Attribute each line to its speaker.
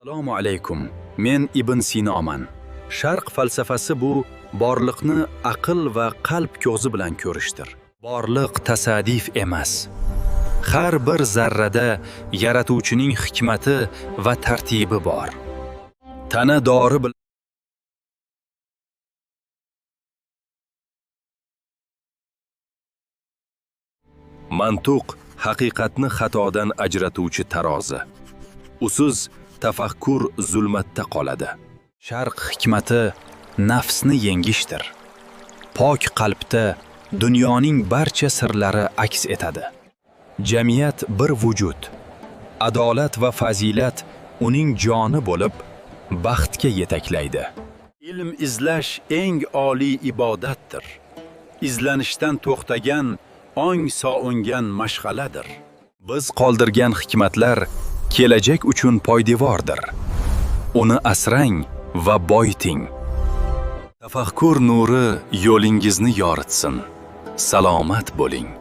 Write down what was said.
Speaker 1: Assalomu alaykum. Men Ibn Sinoman. Sharq falsafasi bu borliqni aql va qalb ko'zi bilan ko'rishdir. Borliq tasadif emas. Har bir zarrada yaratuvchining hikmati va tartibi bor. Tana dori bilan
Speaker 2: Mantuq haqiqatni xatodan ajratuvchi tarozi. Usiz tafakkur zulmatda qoladi.
Speaker 1: Sharq hikmati nafsni yengishdir. Pok qalbda dunyoning barcha sirlari aks etadi. Jamiyat bir vujud. Adolat va fazilat uning joni bo'lib, baxtga yetaklaydi. Ilm izlash eng oliy ibodatdir. Izlanishdan to'xtagan ong so'ngan mashg'aladir.
Speaker 2: Biz qoldirgan hikmatlar kelajak uchun poydevordir. Uni asrang va boyiting. Tafakkur nuri yo'lingizni yoritsin. Salomat bo'ling.